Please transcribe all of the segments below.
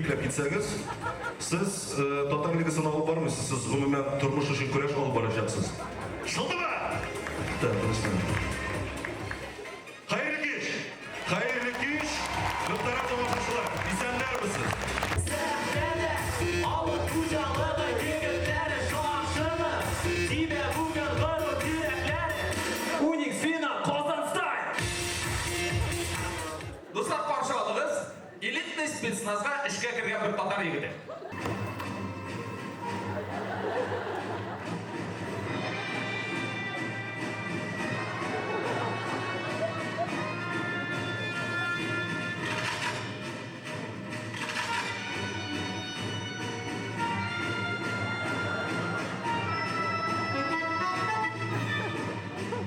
бикләп китсәгез, сез Татар лигасын алып бармыйсыз, сез гомумән тормыш өчен көрәш алып барачаксыз. Шылдыма! Так, тынычлана. Хәерле кич! Хәерле кич, мөхтәрәм тамашачылар! Исәннәрмесез? Сәхнәдә авыл хуҗалыгы егетләре шакшымы? Тибә бүген горур йөрәкләре. Уникс Фина Казан Стайл! Дуслар, каршы алыгыз, элитный спецназга эшкә кергән бер татар егете.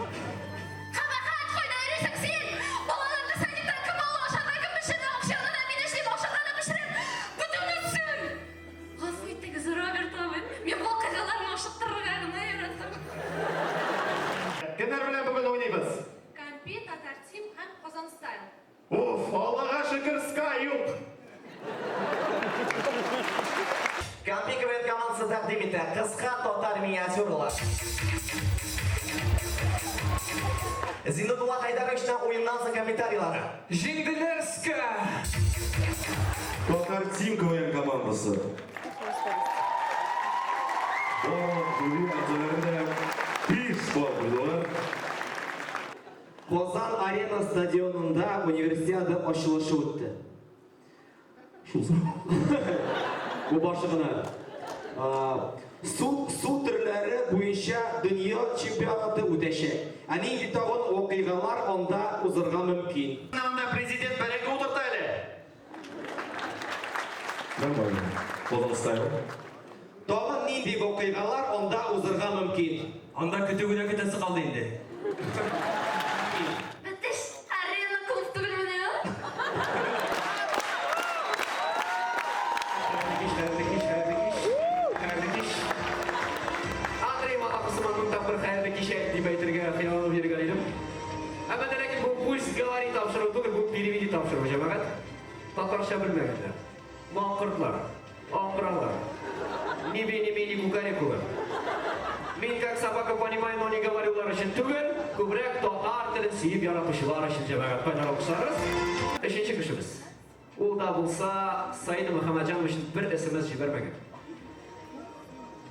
Кабахәт, кайда йөрисең син? Балаларны садиктан кем ала, ашарга кем пешерә, акчаны да мин эшлим, ашарга да пешерәм. Бөтенесен! Гафу итегез, Роберт абый, мин вакыйгаларны ашыктырырга гына яратам. Кемнәр белән бүген уйныйбыз? Кампи, Татар Тим һәм Казан Стайл. Уф, Аллага шөкер, ска юк! Кампи КВН командасы тәкъдим итә кыска татар миниатюралар. Зиннәтулла Хәйдәровичның уеннан соң комментарийлары. Җиңделәр ска! Татар Тим КВН командасы. Барлык жюри әгъзалары да 5 балл куйдылар. Казан Арена стадионында Универсиада ачылышы үтте. Шул Бу башы гына. Су, су төрләре буенча дөнья чемпионаты үтәчәк. Ә нинди тагын вакыйгалар анда узырга мөмкин? Анда президент бәрәңге утырта әле. Нормально. Казан Стайл. Тагын нинди вакыйгалар анда узырга мөмкин? Анда көтү генә көтәсе калды инде. Бетеш, арена клуб түгелмени ул? Хәерле кич, хәерле кич, хәерле кич. Хәерле кич. Андрей Малахов сыман мең тапкыр хәерле кич дип әйтергә хыялланып йөргән идем. Әмма дә ләкин бу пусть говорит тапшыру түгел, бу переведи тапшыру, җәмәгать. Татарча белмәгәннәр. Маңкортлар. Аңгыралар. Ни би, ни ми, ни кукарекулар. Мин как собака понимаю, но не говорюлар өчен түгел, күбрәк татар телен сөеп яратучылар өчен җәмәгать кайнар алкышларыгыз. Өченче кешебез. Ул да булса Саида Мөхәммәтҗанов өчен бер смс җибәрмәгән.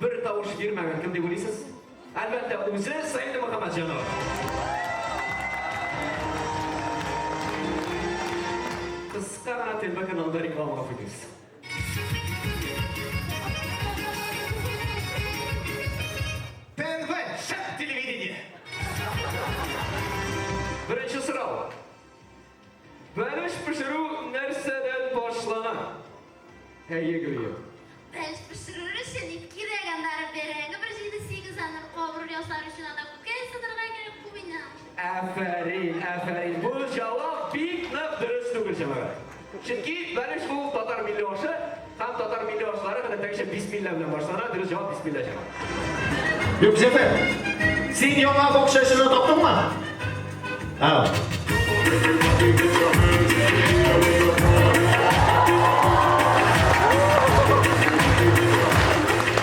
Бер тавыш бирмәгән. Кем дип уйлыйсыз? Әлбәттә, үзе Саида Мөхәммәтҗанова. Кыска гына ТНВ каналында реклама гафу итегез. ТНВ, шәп телевидение! Беренче сорау. Бәлеш пешерү нәрсәдән башлана? Әйе, Гөлия. Бәлеш пешерер өчен ит кирәк, аннары бәрәңге бер җиде-сигез, аннары кабыру ясар өчен анда күкәй сынырга кирәк, күп инде аның. Афәрин, афәрин. Бу җавап бик нык дөрес түгел, җәмәгать. Чөнки бәлеш ул татар милли ашы һәм татар милли ашлары гадәттәгечә бисмилла белән башлана. Дөрес җавап бисмилла, җәмәгать. Юк, Зәфәр, син яңа бакчачыны таптыңмы? Ау.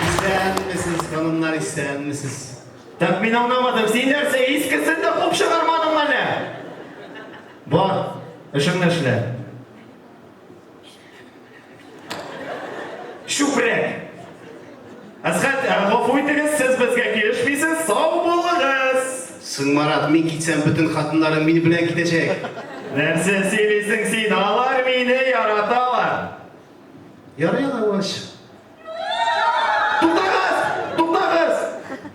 Исәнмесез, ханымнар, исәнмесез. Так мин аңламадым, син нәрсә, искесен дә куып чыгармадың әле? Бар, эшеңне эшлә. Чүпрәк. Әсхәт, ә, гафу итегез, сез безгә килешмисез, сау булыгыз. Соң, Марат, мин китсәм, бөтен хатыннарым мине белән китәчәк. Нәрсә сөйлисең син, алар мине яраталар. Ярый алай булгач. Туктагыз! Туктагыз!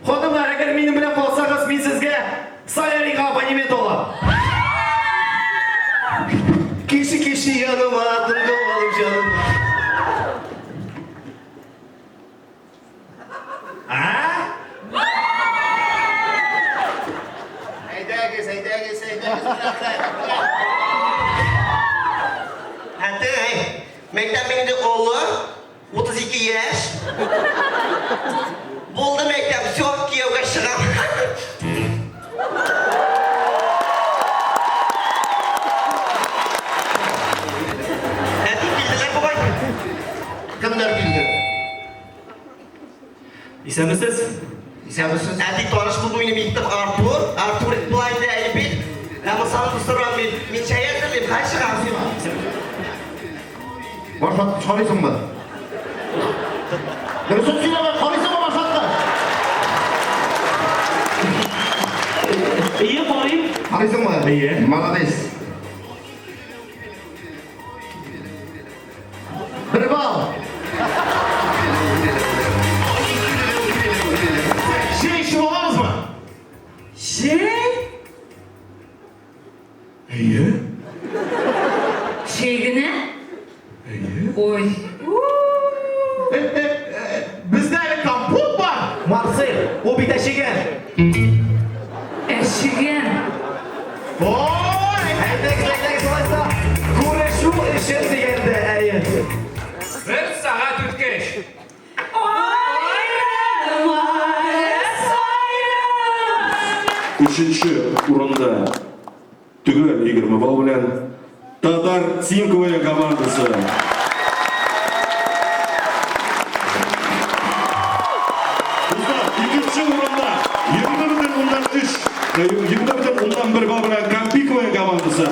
Ханымнар, әгәр минем белән калсагыз, мин сезгә солярийга абонемент алам. Кеше кеше яныма, тынгы алып җаныма. А? Әйдәгез, әйдәгез, әйдәгез, рәхәт. Әтәй, мәктәп инде олы, 32 яшь. Булды мәктәп, все, кияүгә чыгам. Әти килделәр бугай. Исәнмесез? Исәнмесез. Әти таныш бул, минем исемем Артур. Артур болай инде әйе бит. Ә Мусаны сорам мин. Мин чәй әзерлим, хәл чыгам сиңа. Башваткыч карыйсыңмы? Дөресен сөйләмә, карыйсыңмы башваткыч? Әйе, карыйм. Карыйсыңмы? Әйе. Молодец. Бер балл. Чәй эчеп алабызмы? Чәй? Әйе. Чәй генә? Ой. Бездә әле компот бар. Марсель, ул бит әчегән. Әчегән. Ой! Әйдәгез, әйдәгез, алайса. Күрешү өчен дигәндә, әйе. Бер сәгать үткәч. Аерым, аерым. Өченче урында төгәл 20 балл белән Татар Тим КВН командасы. Дуслар, икенче урында 20,3, 20,1 балл белән Кампи КВН командасы.